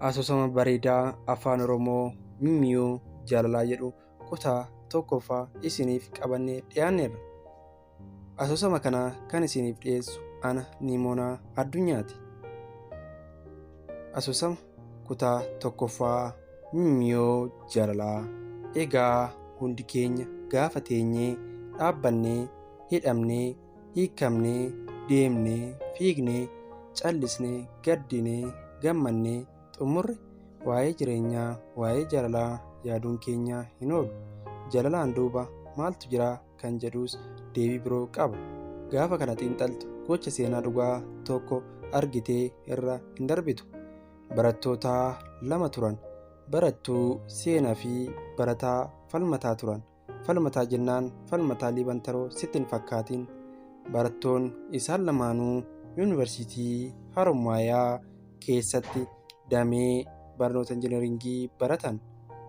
Asoosama bareedaa Afaan Oromoo Mimiyoo Jaalalaa jedhu kutaa tokkoffaa isiniif qabannee dhiyaanneerra. Asoosama kana kan isiniif dhiyeessu ana Nimoonaa Addunyaati. Asoosama kutaa tokkoffaa Mimiyoo Jaalalaa. Egaa hundi keenya gaafa teenyee dhaabbannee hidhamnee hiikamnee deemnee fiignee callisnee gaddinee gammannee xumurre waa'ee jireenyaa waa'ee jaalalaa yaaduun keenya hin oolu. Jaalalaan duuba maaltu jira kan jedhus deebii biroo qaba. Gaafa kana xiinxaltu gocha seenaa dhugaa tokko argitee irra hin darbitu. Barattoota lama turan. Barattuu Seenaa fi barataa Falmataa turan. Falmataa jennaan Falmataa Liibantaroo sitti hin fakkaatin. Barattoonni isaan lamaanuu yuunivarsiitii Haromaayaa keessatti damee barnoota injiinaringii baratan.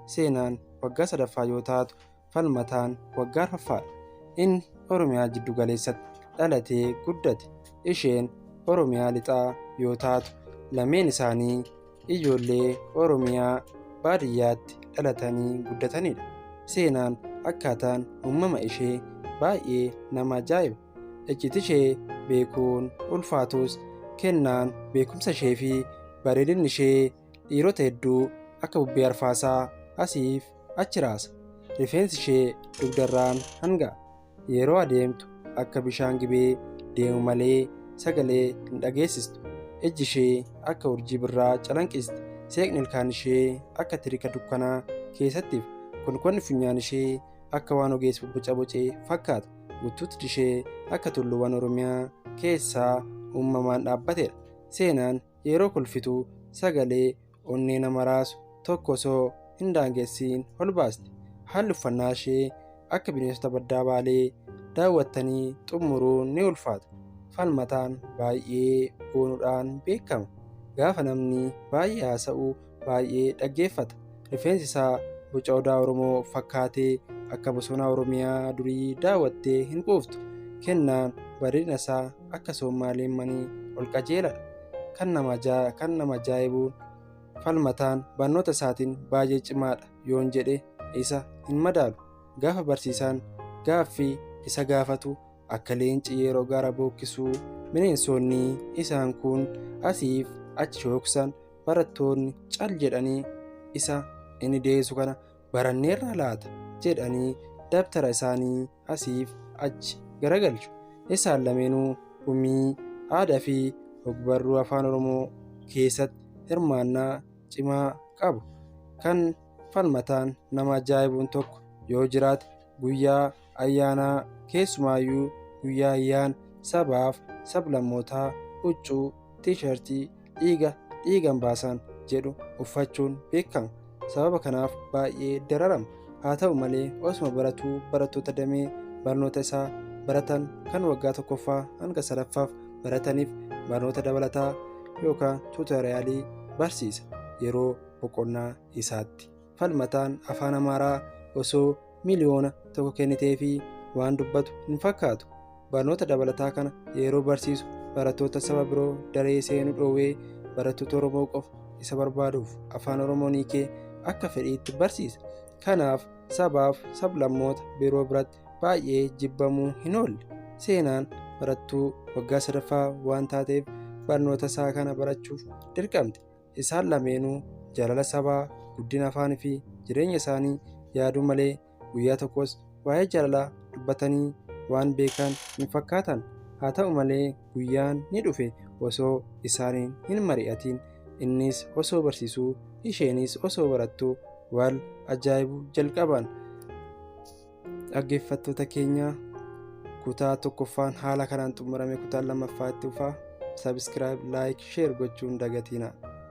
Seenaan waggaa sadaffaa yoo taatu Falmataan waggaa arfaffaadha. Inni Oromiyaa jiddu galeessatti dhalatee guddate. Isheen Oromiyaa lixaa yoo taatu lameen isaanii ijoollee Oromiyaa baadiyyaatti dhalatanii guddatanidha. Seenaan akkaataan uumama ishee baay'ee nama ajaa'iba. Iccitii ishee beekuun ulfaatus kennaan beekumsa ishee fi bareedinni ishee dhiirota hedduu akka bubbee arfaasaa asiif achi raasa. Rifeensi ishee dugdarraan hanga'a. Yeroo adeemtu akka bishaan gibee deemu malee sagalee hin dhageessistu. Ijji ishee akka urjii birraa calanqisti. Seeqni ilkaan ishee akka tirika dukkanaa keessatti ifa. Konkonni funyaan ishee akka waan ogeessi boca bocee fakkaata. Guutuutti ishee akka tulluuwwan Oromiyaa keessaa uumamaan dhaabbatedha. Seenaan yeroo kolfitu sagalee onnee nama raasu tokko osoo hin daangessiin ol baasti. Haalli uffannaa ishee akka bineensota baddaa baalee daawwattanii xumuruun ni ulfaata. Falmataan baay'ee boonuudhaan beekama. Gaafa namni baay'ee haasa'u baay'ee dhaggeeffata. Rifeensi isaa boca odaa Oromoo fakkaatee akka bosona Oromiyaa durii daawwattee hin quuftu. Kennaan bareedina isaa akka soommaa leemmanii ol qajeeladha. Kan nama ajaa'ibuun Falmataan barnoota isaatiin baay'ee cimaadha yoon jedhe isa hin madaalu. Gaafa barsiisaan gaaffii isa gaafatu akka leenci yeroo gaara bookkisuu bineensonni isaan kun asiif achi shooksan barattoonni cal jedhanii isa inni deessu kana baranneerraa laata jedhanii dabtara isaanii asiif achi garagalchu. Isaan lameenuu gumii aadaa fi ogbarruu Afaan Oromoo keessatti hirmaannaa cimaa qabu. Kan Falmataan nama ajaa'ibuun tokko yoo jiraate guyyaa ayyaanaa keessumaayyuu guyyaa ayyaana sabaaf sablammootaa huccuu tiishartii dhiiga dhiigan baasan jedhu uffachuun beekama. Sababa kanaaf baay'ee dararama. Haa ta'u malee osuma baratuu barattoota damee barnoota isaa baratan kan waggaa tokkoffaa hanga sadaffaaf barataniif barnoota dabalataa yookaan tuutoriyaalii barsiisa yeroo boqonnaa isaatti. Falmataan Afaan Amaaraa osoo 1,000,000 kenniteefii waan dubbatu hin fakkaatu. Barnoota dabalataa kana yeroo barsiisu barattoota saba biroo daree seenuu dhoowwee barattoota Oromoo qofa isa barbaaduuf Afaan Oromoo hiikee akka fedhiitti barsiisa. Kanaaf sabaaf sablammoota biroo biratti baay'ee jibbamuu hin oolle. Seenaan barattuu waggaa sadaffaa waan taateef barnoota isaa kana barachuuf dirqamte. Isaan lameenuu jaalala sabaa, guddina afaanii fi jireenya isaanii yaaduu malee guyyaa tokkos waa'ee jaalalaa dubbatanii waan beekan hin fakkaatan. Haa ta'u malee guyyaan ni dhufe osoo isaaniin hin mari'atin innis osoo barsiisuu isheenis osoo barattuu wal ajaa'ibuu jalqaban. Dhaggeeffattoota keenya kutaa tokkoffaan haala kanaan xumurame kutaan lammaffaa itti fufaa. Subscribe, like, share gochuun dagatina.